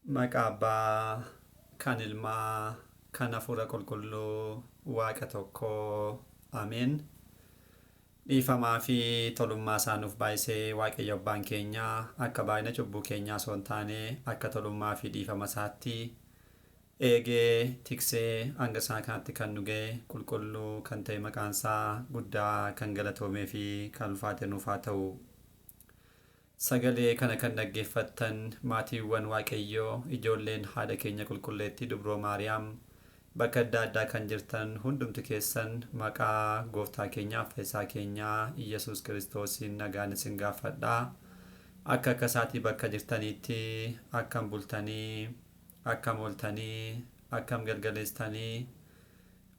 Maqaa Abbaa, kan Ilmaa, kan Hafuura Qulqulluu, Waaqa tokkoo. Ameen. Dhiifamaa fi tolummaa isaa nuuf baay'isee Waaqayyo Abbaan keenya akka baay'ina cubbuu keenyaa osoo hin taane akka tolummaa fi dhiifama isaatti eegee tiksee hanga isaa kanatti kan nu ga'e qulqulluu kan ta'e maqaan isaa guddaa kan galatoomee fi kan ulfaate nuuf haa ta'u. Sagalee kana kan dhaggeeffattan maatiiwwan Waaqayyoo, ijoolleen haadha keenya qulqulleettii Dubroo Maariyaam bakka adda addaa kan jirtan hundumti keessan maqaa Gooftaa keenyaaf Fayyisaa keenyaa Iyyasuus Kiristoosiin nagaan isin gaafadha. Akka akka isaatii bakka jirtaniitti akkam bultanii, akkam ooltanii, akkam galgaleessitanii.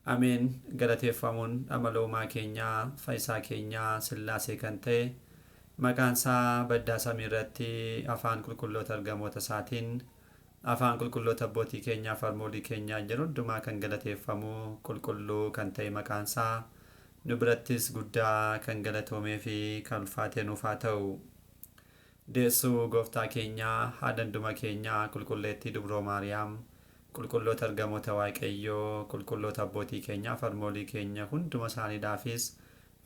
Ameen! Galateeffamuun amala Uumaa keenyaa, Fayisaa keenyaa Sillaasee kan ta'e, maqaan isaa baddaa samii irratti afaan qulqulloota ergamoota isaatiin, afaan qulqulloota abbootii keenyaa fi harmoolii keenyaan yeroo hundumaa kan galateeffamu qulqulluu kan ta'e maqaan isaa nu birattis guddaa kan galatoomee fi kan ulfaate nuuf haa ta'u. Deessuu Gooftaa keenyaa, haadha hunduma keenyaa Qulqulleettii Dubroo Maariyaam, Qulqulloota Ergamoota Waaqayyoo, Qulqulloota Abbootii keenyaa fi harmoolii keenya hunduma isaaniidhaafis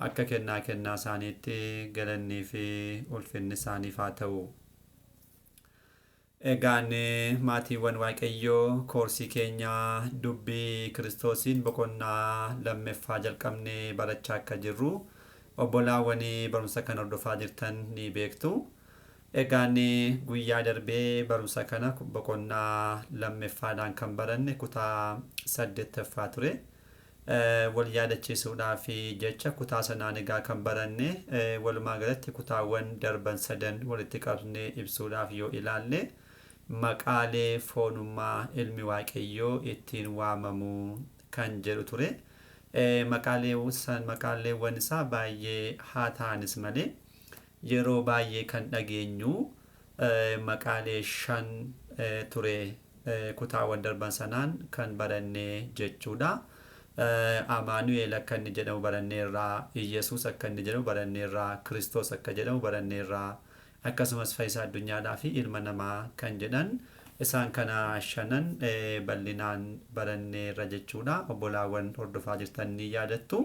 akka kennaa kennaa isaaniitti galannii fi ulfinni isaaniif haa ta'u. Egaan maatiiwwan Waaqayyoo koorsii keenya dubbii Kiristoosiin boqonnaa lammeffaa jalqabnee barachaa akka jirru obbolaawwan barumsa kana hordofaa jirtan ni beektu. Egaan guyyaa darbee barumsa kana boqonnaa lammeffaadhaan kan baranne kutaa saddeettaffaa ture. Wal yaadachiisuudhaaf jecha kutaa sanaan egaa kan baranne walumaa galatti kutaawwan darban sadan walitti qabnee ibsuudhaaf yoo ilaalle maqaalee foonummaa ilmi Waaqayyoo ittiin waamamu kan jedhu ture. Maqaaleewwan isaa baay'ee haa ta'anis malee yeroo baay'ee kan dhageenyu maqaalee 5 ture kutaawwan darban sanaan kan baranne jechuudha. Amaanu'eel akka inni jedhamu baranneerra, Iyyasuus akka inni jedhamu baranneerra, Kiristoos akka jedhamu baranneerra, akkasumas Fayyisaa addunyaadhaa fi ilma namaa kan jedhan isaan kana shanan bal'inaan baranneerra jechuudha. Obbolaawwan hordofaa jirtan ni yaadattu.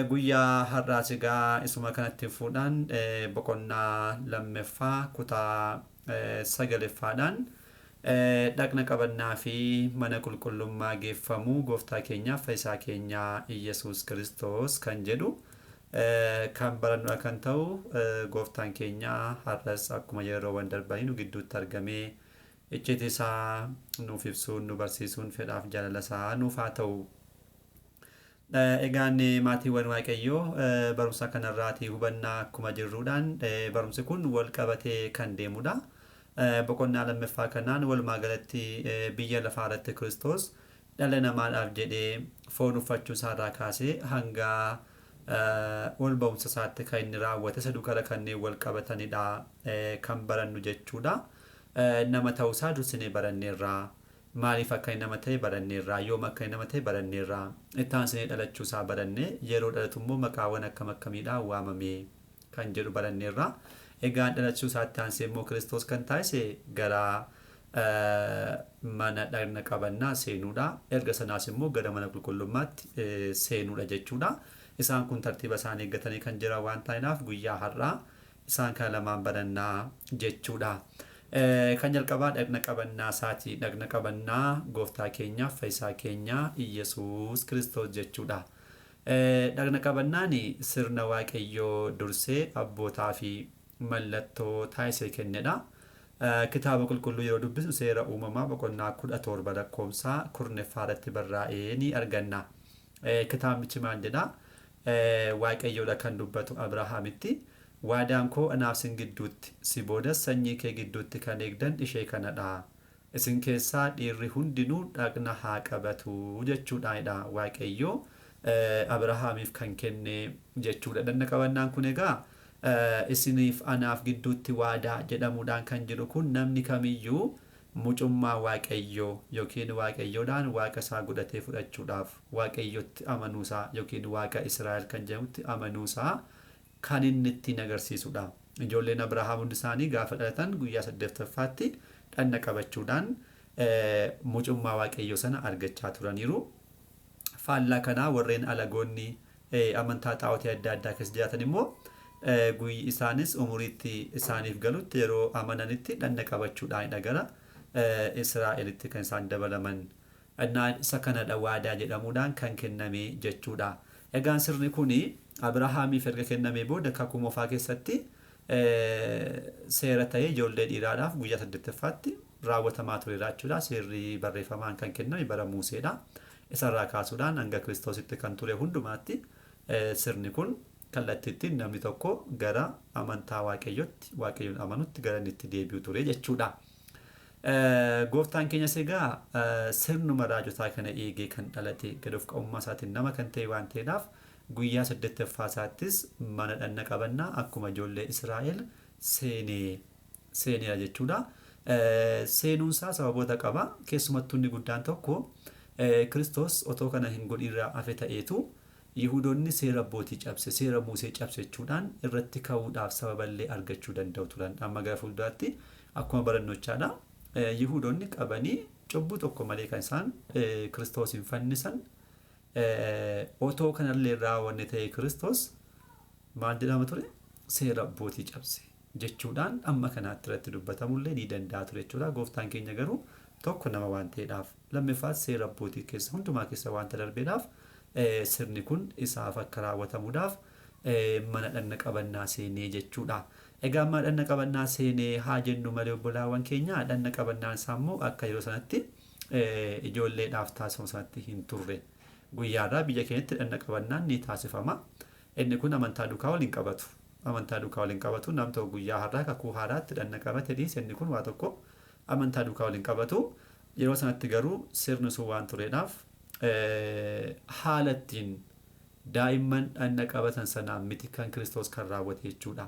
Guyyaa har'aas egaa isuma kanatti fuudhaan boqonnaa lammeffaa kutaa sagaleffaadhaan dhaqna qabannaa fi mana qulqullummaa geeffamuu Gooftaa keenyaaf Fayyisaa keenyaa Iyyasuus Kiristoos kan jedhu kan barannudha kan ta'u. Gooftaan keenya har'as akkuma yeroowwan darbanii nu gidduutti argamee icciitii isaa nuuf ibsuun nu barsiisuun fedhaaf jaalala isaa nuuf haa ta'u. Egaan maatiiwwan Waaqayyoo barumsa kanarraatii hubannaa akkuma jirruudhaan barumsi kun wal qabatee kan deemudha. Boqonnaa lammaffaa kanaan walumaa galatti biyya lafaa irratti Kiristoos dhala namaadhaaf jedhee foon uffachuu isaarraa kaasee hanga ol ba'umsa isaatti kan inni raawwate saduu kara kanneen wal qabatanidha kan barannu jechuudha. Nama ta'uusaa dursinee baranneerra. Maaliif akka inni nama ta'e baranneerra. Yoom akka inni nama ta'e baranneerra. Itti aansinee dhalachuu isaa baranne. Yeroo dhalatu immoo maqaawwan akkam akkamiidhaan waamame kan jedhu baranneerra. Egaan dhalachuu isaatti aansee immoo Kiristoos kan taasise gara mana dhagna qabannaa seenuudha. Erga sanaas immoo gara mana qulqullummaatti seenuudha jechuudha. Isaan kun tartiiba isaanii eeggatanii kan jiran waan ta'aniif guyyaa har'aa isaan kana lamaan barannaa jechuudha. Kan jalqabaa dhagna qabannaa isaati. Dhagna qabannaa Gooftaa keenyaaf Fayyisaa keenya Iyyasuus Kiristoos jechuudha. Dhagna qabannaan sirna Waaqayyoo dursee abbootaa fi mallattoo taasisee kennedha. Kitaaba Qulqulluu yeroo dubbisnu Seera Uumamaa boqonnaa 17 lakkoofsa 10ffaa irratti barraa'ee ni arganna. Kitaabnichi maal jedha? Waaqayyoodha kan dubbatu Abrahaamitti. Waadaan koo anaaf sin gidduutti, si boodas sanyii kee gidduutti kan eegdan ishee kanadha. Isin keessaa dhiirri hundinuu dhaqna haa qabatu jechuudhaanidha Waaqayyo Abrahaamiif kan kenne jechuudha. Dhaqna qabannaan kun egaa isiniif anaaf gidduutti waadaa jedhamuudhaan kan jiru kun namni kamiyyuu mucummaa Waaqayyoo yookiin Waaqayyoodhaan Waaqa isaa godhatee fudhachuudhaaf Waaqayyotti amanuu isaa yookiin Waaqa Israa'el kan jedhamutti amanuu isaa kan inni ittiin agarsiisudha. Ijoolleen Abrahaam hundi isaanii gaafa dhalatan guyyaa saddeettaffaatti dhagna qabachuudhaan mucummaa Waaqayyoo sana argachaa turaniiru. Faallaa kanaa warreen alagoonni amantaa xaa'otii adda addaa keessa jiraatan immoo isaanis umuriitti isaaniif galutti yeroo amananitti dhagna qabachuudhaanidha gara Israa'elitti kan isaan dabalaman. Isa kanadha waadaa jedhamuudhaan kan kenname jechuudha. Egaan sirni kun Abrahaamiif erga kennamee booda kakuu moofaa keessatti seera ta'ee ijoollee dhiiraadhaaf guyyaa 8ffaatti raawwatamaa tureera jechuudha. Seerri barreeffamaan kan kenname bara Museedha. Isarraa kaasuudhaan hanga Kiristoositti kan ture hundumaatti sirni kun kallattiittiin namni tokko gara amantaa Waaqayyootti, Waaqayyoon amanutti gara inni itti deebi'u ture jechuudha. Gooftaan keenyas egaa sirnuma raajotaa kana eegee kan dhalate gad of qabummaa isaatiin nama kan ta'e waan ta'eedhaaf guyyaa 8ffaa isaattis mana dhagna qabannaa akkuma ijoollee Israa'el seeneera jechuudha. Seenuunsaa sababoota qaba. Keessumattuu inni guddaan tokko Kiristoos otoo kana hin godhinirraa hafe ta'eetu Yihudoonni seera abbootii cabse, seera Muusee cabse jechuudhaan irratti ka'uudhaaf sababallee argachuu danda'u turan. Amma gara fuulduraatti akkuma barannochaadha. Yihudoonni qabanii cubbuu tokko malee kan isaan Kiristoosiin fannisan otoo kanallee raawwanne ta'e Kiristoos maal jedhama ture? Seera abbootii cabse jechuudhaan amma kanaatti irratti dubbatamullee ni danda'a ture jechuudha. Gooftaan keenya garuu tokko nama waan ta'eedhaaf, lammaffaas seera abbootii keessa hundumaa keessa waanta darbeedhaaf sirni kun isaaf akka raawwatamuudhaaf mana dhagna qabannaa seenee jechuudha. Egaa mana dhagna qabannaa seenee haa jennu malee obbolaawwan keenya dhagna qabannaan isaa immoo akka yeroo sanatti ijoolleedhaaf taasifamu sanatti hin turre. Guyyaarraa biyya keenyatti dhagna qabannaan ni taasifama. Inni kun amantaa duukaa waliin qabatu. Amantaa duukaa waliin qabatu. Nam tokko guyyaa har'aa kakuu haaraatti dhagna qabate dhiise inni kun waa tokko amantaa duukaa waliin qabatu. Yeroo sanatti garuu sirni sun waan tureedhaaf haala ittiin daa'imman dhagna qabatan sanaan miti kan Kiristoos kan raawwate jechuudha.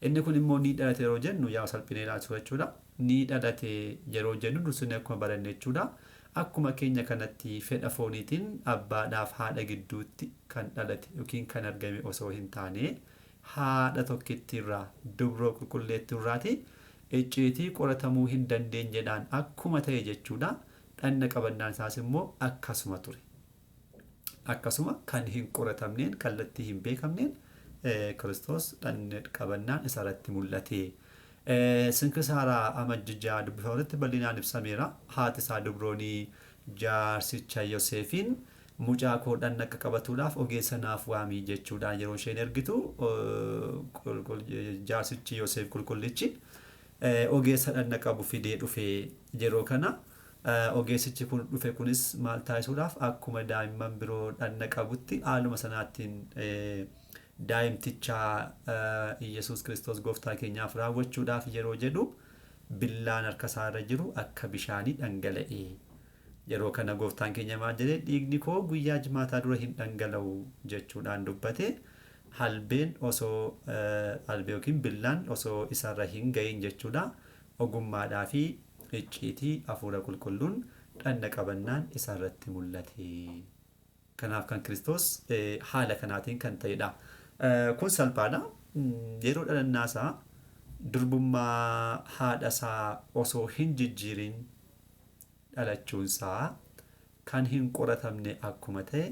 Inni kun immoo ni dhalate yeroo jennu yaa salphinee ilaalchuu jechuudha. Ni dhalate yeroo jennu dursinee akkuma baranne jechuudha. Akkuma keenya kanatti fedha fooniitiin abbaadhaaf haadha gidduutti kan dhalate yookiin kan argame osoo hin taane haadha tokkittiirraa dubroo qulqulleettiirraati icciitii qoratamuu hin dandeenyedhaan akkuma ta'e jechuudha. Dhagna qabannaan isaas immoo akkasuma ture. Akkasuma kan hin qoratamneen kallattii hin beekamneen Kiristoos dhagna qabannaan isarratti mul'ate. Sinkisaaraa Amajji 6 dubbifamu irratti bal'inaan ibsameera. Haati isaa dubroonii jaarsicha Yoseefiin mucaa koo dhagna akka qabatuudhaaf ogeessa naaf waami jechuudhaan yeroo isheen ergitu jaarsichi Yoseef qulqullichi ogeessa dhagna qabu fidee dhufe. Yeroo kana ogeessichi kun dhufe kunis maal taasisuudhaaf akkuma daa'imman biroo dhagna qabutti haaluma sanaattiin daa'imticha Iyyasuus Kiristoos gooftaa keenyaaf raawwachuudhaaf yeroo jedhu billaan harka isaa irra jiru akka bishaanii dhangala'e. Yeroo kana gooftaan keenya maal jedhee dhiigni koo guyyaa jimaataa dura hin dhangala'u jechuudhaan dubbate. Halbeen osoo halbee yookiin billaan osoo isarra hin gahin jechuudha. Ogummaadhaa fi icciitii hafuura qulqulluun dhagna qabannaan isarratti mul'ate. Kanaaf kan Kiristoos haala kanaatiin kan ta'edha. Kun salphaadha. Yeroo dhalannaa isaa durbummaa haadha isaa osoo hin jijjiirin dhalachuunsaa kan hin qoratamne akkuma ta'e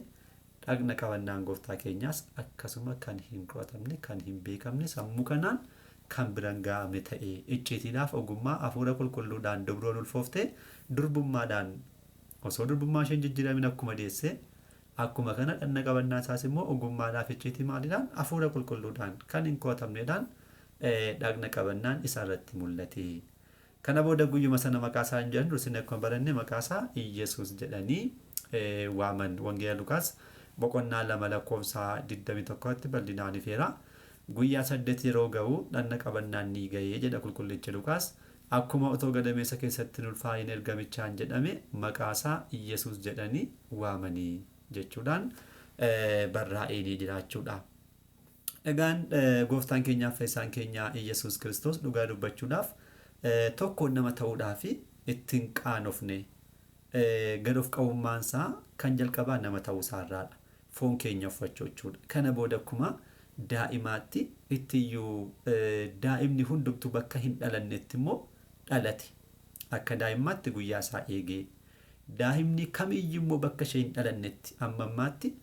dhagna qabannaan gooftaa keenyaas akkasuma kan hin qoratamne, kan hin beekamne, sammuu kanaan kan bira hin ga'amne ta'e. Icciitiidhaaf ogummaa hafuura qulqulluudhaan dubroon ulfoofte durbummaadhaan osoo durbummaa isheen jijjiiramin akkuma deesse akkuma kana dhagna qabannaa isaas immoo ogummaadhaaf icciitii maaliidhaan hafuura qulqulluudhaan kan hin qoratamneedhaan dhagna qabannaan isa irratti mul'ate. Kana booda guyyuma sana maqaa isaa hin jedhan dursinee akkuma baranne maqaa isaa Iyyasuus jedhanii waaman. Wangeela Lukaas boqonnaa 2 lakkoofsa 21 irratti bal'inaan ifeera. Guyyaa 8 yeroo ga'u dhagna qabannaan ni ga'e jedha qulqullichi Lukaas. Akkuma otoo gadameessa keessatti hin ulfaa'iin ergamichaan jedhame maqaa isaa Iyyasuus jedhanii waamanii jechuudhaan barraa'ee ni jiraachuudha. Egaan gooftaan keenyaaf fayyisaan keenya Iyyasuus Kiristoos dhugaa dubbachuudhaaf tokkoon nama ta'uudhaaf itti hin qaanofne. Gad of qabummaan isaa kan jalqabaa nama ta'uu isaa irraadha. Foon keenya uffachuu jechuudha. Kana booda akkuma daa'imaatti ittiyyuu daa'imni hundumtuu bakka hin dhalannetti immoo dhalate. Akka daa'immaatti guyyaa isaa eegee. Daa'imni kamiyyuu immoo bakka ishee hin dhalannetti amma ammaatti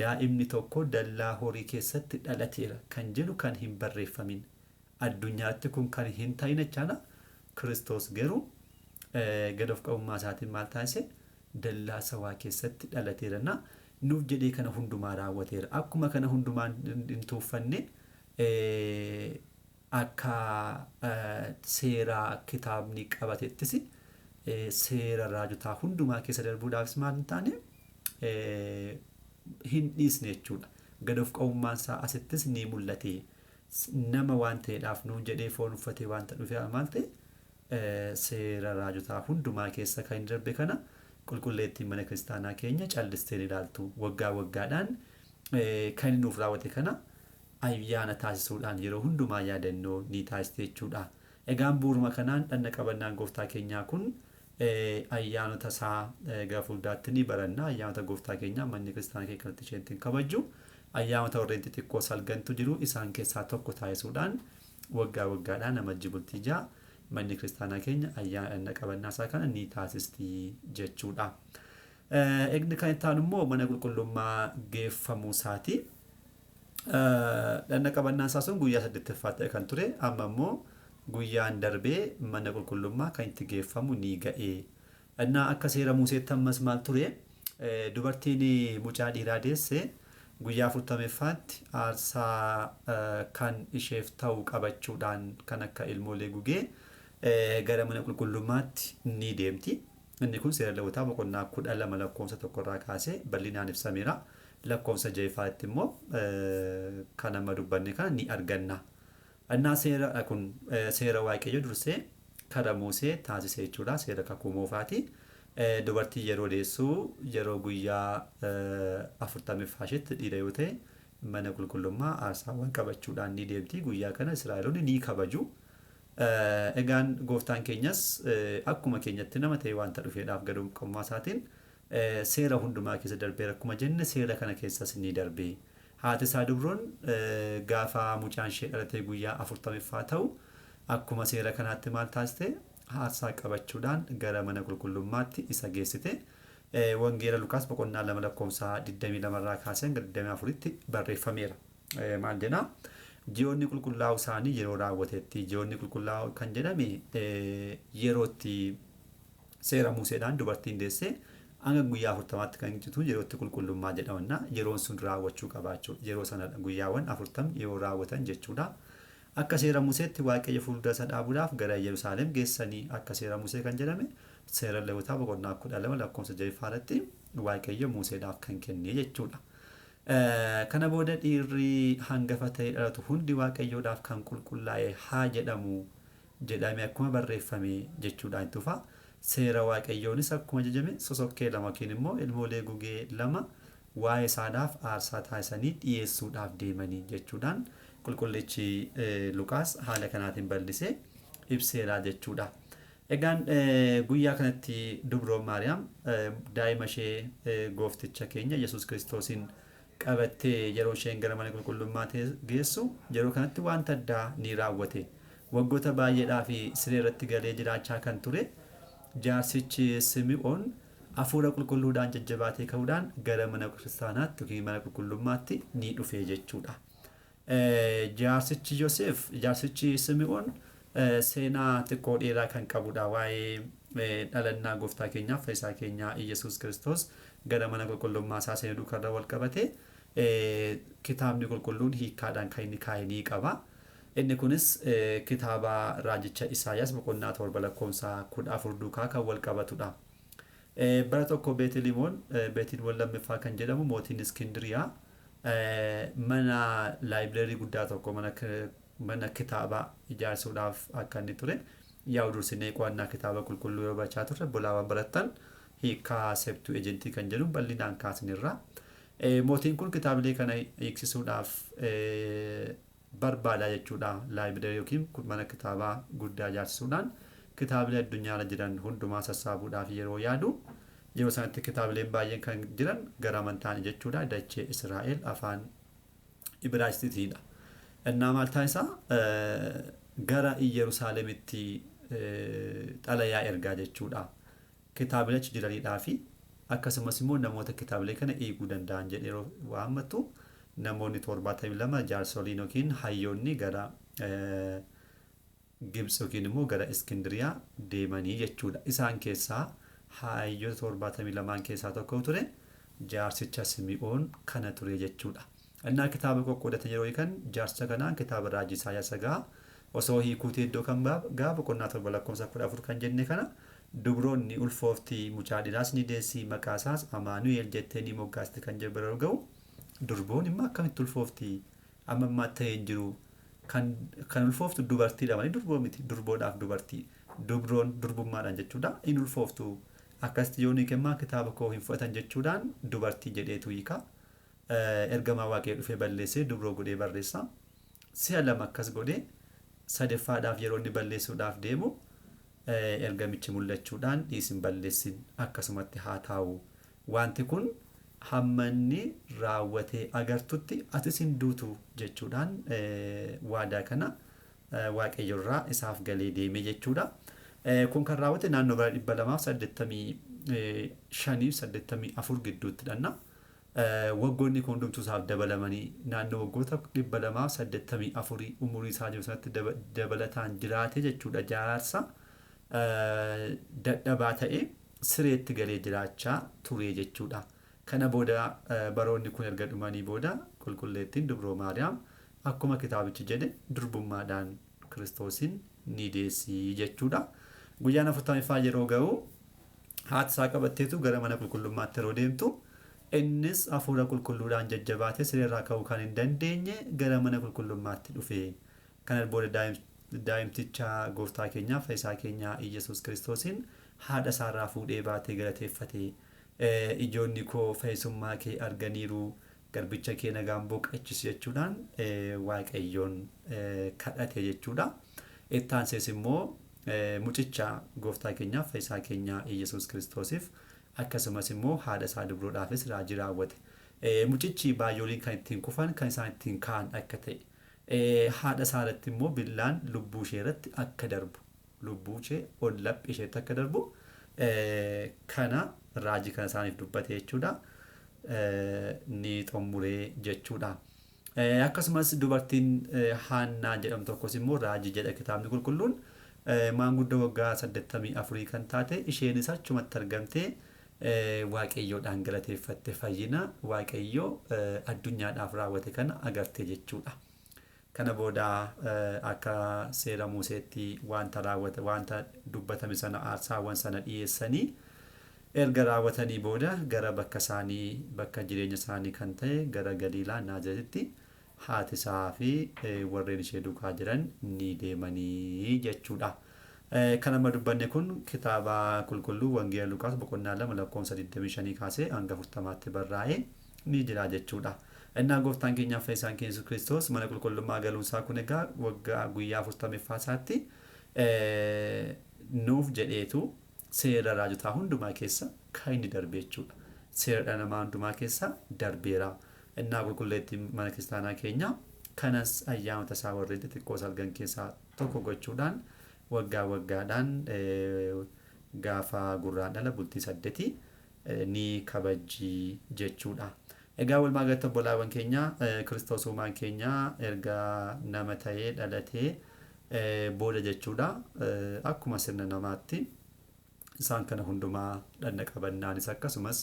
daa'imni tokko dallaa horii keessatti dhalateera kan jedhu kan hin barreeffamin. Addunyaatti kun kan hin ta'in jechaadha. Kiristoos garuu gad of qabummaa isaatiin maal taasise? Dallaa sawaa keessatti dhalateera na nuuf jedhee kana hundumaa raawwateera. Akkuma kana hundumaa hin tuuffanne, akka seera kitaabni qabatettis seera raajotaa hundumaa keessa darbuudhaafis maal hin taane, hin dhiisne jechuudha. Gad of qabummaan isaa asittis ni mul'ate. Nama waan ta'eedhaaf, nuuf jedhee foon uffatee waanta dhufe maal ta'e, seera raajotaa hundumaa keessa kan darbe kana qulqulleettiin mana kiristaanaa keenya callisteen ilaaltu. Waggaa waggaadhaan kan inni nuuf raawwate kana ayyaana taasisuudhaan yeroo hundumaa yaadannoo ni taasiste jechuudha. Egaan bu'uuruma kanaan dhanna qabannaan gooftaa keenyaa kun ayyaanota isaa gara fuulduraatti ni baranna. Ayyaanota gooftaa keenyaa manni kiristaanaa keenya kanatti isheen ittiin kabaju ayyaanota warreen xixiqqoo salgantu jiru, isaan keessaa tokko taasisuudhaan waggaa waggaadhaan Amajjii bultii 6 manni kiristaanaa keenya ayyaana dhanna qabannaa isaa kana ni taasisti jechuudha. Inni kan itti aanu immoo mana qulqullummaa geeffamuu isaati. Dhanna qabannaan isaa sun guyyaa saddeettaffaa ta'e kan ture, amma immoo guyyaan darbee mana qulqullummaa kan itti geeffamu ni ga'e. Innaa akka seera Museetti ammas maal ture? Dubartiin mucaa dhiiraa deesse guyyaa 40ffaatti aarsaa kan isheef ta'u qabachuudhaan kan akka ilmoolee gugee gara mana qulqullummaatti ni deemti. Inni kun Seera Lewwotaa boqonnaa 12 lakkoofsa 1 irraa kaasee bal'inaan ibsameera. Lakkoofsa ja'affaatti immoo kan amma dubbanne kana ni arganna. Innaa seera kun seera Waaqayyo dursee kara Musee taasise jechuudha. Seera kakuu moofaati. Dubartiin yeroo deessu yeroo guyyaa 40ffaa isheetti dhiira yoo ta'e mana qulqullummaa aarsaawwan qabachuudhaan ni deemti. Guyyaa kana Israa'eloonni ni kabaju. Egaan gooftaan keenyas akkuma keenyatti nama ta'e waanta dhufeedhaaf gad of qabummaa isaatiin seera hundumaa keessa darbeera akkuma jenne, seera kana keessas ni darbe. Haati isaa dubroon gaafa mucaan ishee dhalatee guyyaa 40ffaa ta'u akkuma seera kanaatti maal taasiste? Aarsaa qabachuudhaan gara mana qulqullummaatti isa geessite. Wangeela Lukaas boqonnaa 2 lakkoofsa 22 irraa kaasee hanga 24tti barreeffameera. Maal jedhaa? Ji'oonni qulqullaa'uu isaanii yeroo raawwatetti, ji'oonni qulqullaa'uu kan jedhame yerootti seera Museedhaan dubartiin deessee hanga guyyaa 40tti kan citu yerootti qulqullummaa jedhamanna. Yeroon sun raawwachuu qabaachuu yeroo sanadha, guyyaawwan 40 yeroo raawwatan jechuudha. Akka seera Museetti Waaqayyo fuuldura isa dhaabuudhaaf gara Yerusaalem geessanii, akka seera Musee kan jedhame Seera Lewwotaa boqonnaa 12 lakkoofsa 6ffaa irratti Waaqayyo Museedhaaf kan kenne jechuudha. Kana booda dhiirri hangafa ta'ee dhalatu hundi Waaqayyoodhaaf kan qulqullaa'e haa jedhamu jedhamee akkuma barreeffame jechuudhaan itti fufa. Seera Waaqayyoonis akkuma ajajame sosokkee lama yookiin immoo ilmoolee gugee lama waa'ee isaadhaaf aarsaa taasisanii dhiyeessuudhaaf deemanii jechuudhaan qulqullichi Luqaas haala kanaatiin bal'isee ibseera jechuudha. Egaan guyyaa kanatti Dubroon Maariyaam daa'ima ishee goofticha keenya Yesuus Kiristoosiin qabattee yeroo isheen gara mana qulqullummaa geessu, yeroo kanatti wanta addaa ni raawwate. Waggoota baay'eedhaaf siree irratti galee jiraachaa kan ture jaarsichi Simi'oon hafuura qulqulluudhaan jajjabaatee ka'uudhaan gara mana kiristaanaatti yookiin mana qulqullummaatti ni dhufe jechuudha. Jaarsichi Yoseef, jaarsichi Simi'oon seenaa xiqqoo dheeraa kan qabudha. Waa'ee dhalannaa gooftaa keenyaaf fayyisaa keenyaa Iyyasuus Kiristoos gara mana qulqullummaa isaa seenuu duukarra wal qabate kitaabni qulqulluun hiikkaadhaan kan inni kaa'e ni qaba. Inni kunis kitaaba raajicha Isaayyaas boqonnaa 7 lakkoofsa 14 duukaa kan wal qabatudha. Bara tokko Beetilimoon, Beetilimoon lammaffaa kan jedhamu mootiin Iskindiriyaa, mana laayibireerii guddaa tokko, mana kitaabaa ijaarsuudhaaf akka inni ture yaa'u dursinee qo'annaa kitaaba qulqulluu yeroo barachaa turre bolaawwan barattan hiikkaa Septuagentii kan jedhu bal'inaan kaasnirra. Mootiin kun kitaabilee kana hiiksisuudhaaf barbaada jechuudha. Laayibireerii yookiin mana kitaabaa guddaa ijaarsisuudhaan kitaabilee addunyaarra jiran hundumaa sassaabuudhaaf yeroo yaadu, yeroo sanatti kitaabileen baay'een kan jiran gara amantaani jechuudha, dachee Israa'el afaan Ibraayisxiitiidha. Innaa maal taasisa? Gara Iyerusaalemitti Xalayaa ergaa jechuudha. Kitaabilee achi jiraniidhaa fi akkasumas immoo namoota kitaabilee kana eeguu danda'an jedhee yeroo waammatu, namoonni 72 jaarsoliin yookiin hayyoonni gara Gibxi yookiin immoo gara Iskindiriyaa deemanii jechuudha. Isaan keessaa, hayyoota 72n keessaa tokko ture jaarsicha Simi'oon kana ture jechuudha. Innaa kitaaba qoqqoodatan yeroo hiikan, jaarsicha kanaan kitaaba raajii Isaayyaas sagaa osoo hiikuutii iddoo kan gaa boqonnaa 7 lakkoofsa 14 kan jenne kana, "Dubroon ni ulfoofti, mucaa dhiiraas ni deessi, maqaa isaas Amaanu'el jettee ni moggaasti" kan jedhu bira yeroo ga'u, durboon immoo akkamitti ulfoofti? Amma ammaatti ta'ee hin jiru. Kan ulfooftu dubartiidha malee durboo miti. Durboodhaaf dubartii. Dubroon durbummaadhaan jechuudha. Hin ulfooftu. Akkasitti yoo ni kenmaa kitaaba koo hin fudhatan jechuudhaan dubartii jedheetu hiika. Ergamaa Waaqayyoo dhufee balleessee dubroo godhee barreessa. Si'a lama akkas godhee, sadeffaadhaaf yeroo inni balleessuudhaaf deemu ergamichi mul'achuudhaan, "Dhiisi, hin balleessin, akkasumatti haa taa'u. Wanti kun hamma inni raawwatee agartutti atis hin duutu" jechuudhaan waadaa kana Waaqayyo irraa isaaf galee deeme jechuudha. Kun kan raawwate naannoo bara 285 84 gidduutti dhanna. Waggoonni kun hundumtuu isaaf dabalamanii naannoo waggoota 284 umurii isaa jiru sanatti dabalataan jiraate jechuudha. Jaarsa dadhabaa ta'e sireetti galee jiraachaa ture jechuudha. Kana booda, baroonni kun erga dhumanii booda, qulqulleettiin dubroo Maariyaam akkuma kitaabichi jedhe durbummaadhaan Kiristoosiin ni deessi jechuudha. Guyyaan 40ffaa yeroo ga'u haati isaa qabatteetu gara mana qulqullummaatti yeroo deemtu, innis hafuura qulqulluudhaan jajjabaatee sireerraa ka'uu kan hin dandeenye gara mana qulqullummaatti dhufe. Kana booda daa'imticha gooftaa keenyaa fayyisaa keenyaa Iyyasuus Kiristoosiin haadha isaarraa fuudhee baatee galateeffate. "Ijoonni koo fayyisummaa kee arganiiru, garbicha kee nagaan boqachisi" jechuudhaan Waaqayyoon kadhate jechuudha. Itti aansees immoo mucicha gooftaa keenyaaf fayyisaa keenyaa Iyyasuus Kiristoosiif akkasumas immoo haadha isaa dubroodhaafis raajii raawwate. Mucichi baay'ooliin kan ittiin kufan, kan isaan ittiin ka'an akka ta'e, haadha isaa irratti immoo billaan lubbuu ishee irratti akka darbu, lubbuu ishee ol laphee isheetti akka darbu kana raajii kana isaaniif dubbate jechuudha. Ni xumuree jechuudha. Akkasumas dubartiin Haannaa jedhamtu tokkos immoo raajii jedha kitaabni qulqulluun, maanguddoo waggaa 84 kan taate isheenis achumatti argamtee Waaqayyoodhaan galateeffatte, fayyina Waaqayyo addunyaadhaaf raawwate kana agarte jechuudha. Kana booda akka seera Museetti wanta raawwate, wanta dubbatame sana, aarsaawwan sana dhiyeessanii erga raawwatanii booda gara bakka isaanii, bakka jireenya isaanii kan ta'e gara Galiilaa Naazreetitti haati isaa fi warreen ishee duukaa jiran ni deemanii jechuudha. Kan amma dubbanne kun kitaaba qulqulluu Wangeela Luqaas boqonnaa 2 lakkoofsa 25 kaasee hanga 40tti barraa'ee ni jira jechuudha. Innaa gooftaan keenyaaf fayyisaan keenya Yesuus Kiristoos mana qulqullummaa galuun isaa kun egaa waggaa guyyaa 40ffaa isaatti nuuf jedheetu seera raajotaa hundumaa keessa kan inni darbe jechuudha. Seera dhala namaa hundumaa keessa darbeera. Innaa qulqulleettiin mana kiristaanaa keenya kanas ayyaanota isaa warreen xixiqqoo salgan keessaa tokko gochuudhaan waggaa waggaadhaan gaafa Gurraandhala bultii 8 ni kabajji jechuudha. Egaa walumaa galatti, obbolaawwan keenya, Kiristoos uumaan keenya erga nama ta'ee dhalatee booda jechuudha, akkuma sirna namaatti isaan kana hundumaa dhagna qabannaanis akkasumas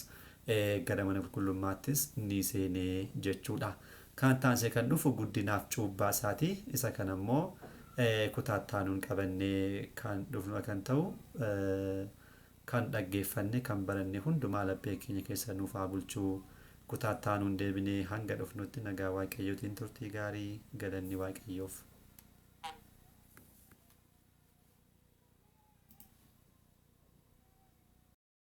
gara mana qulqullummaattis ni seenee jechuudha. Kan taansee kan dhufu guddinaaf cuubbaa isaati. Isa kana immoo kutaa itti qabannee kan dhufnu kan ta'u, kan dhaggeeffanne, kan baranne hundumaa laphee keenya keessa nuuf haa bulchuu. Kutaa itti aanuun deebinee hanga dhufnutti nagaa Waaqayyootiin turtii gaarii, galanni Waaqayyoof.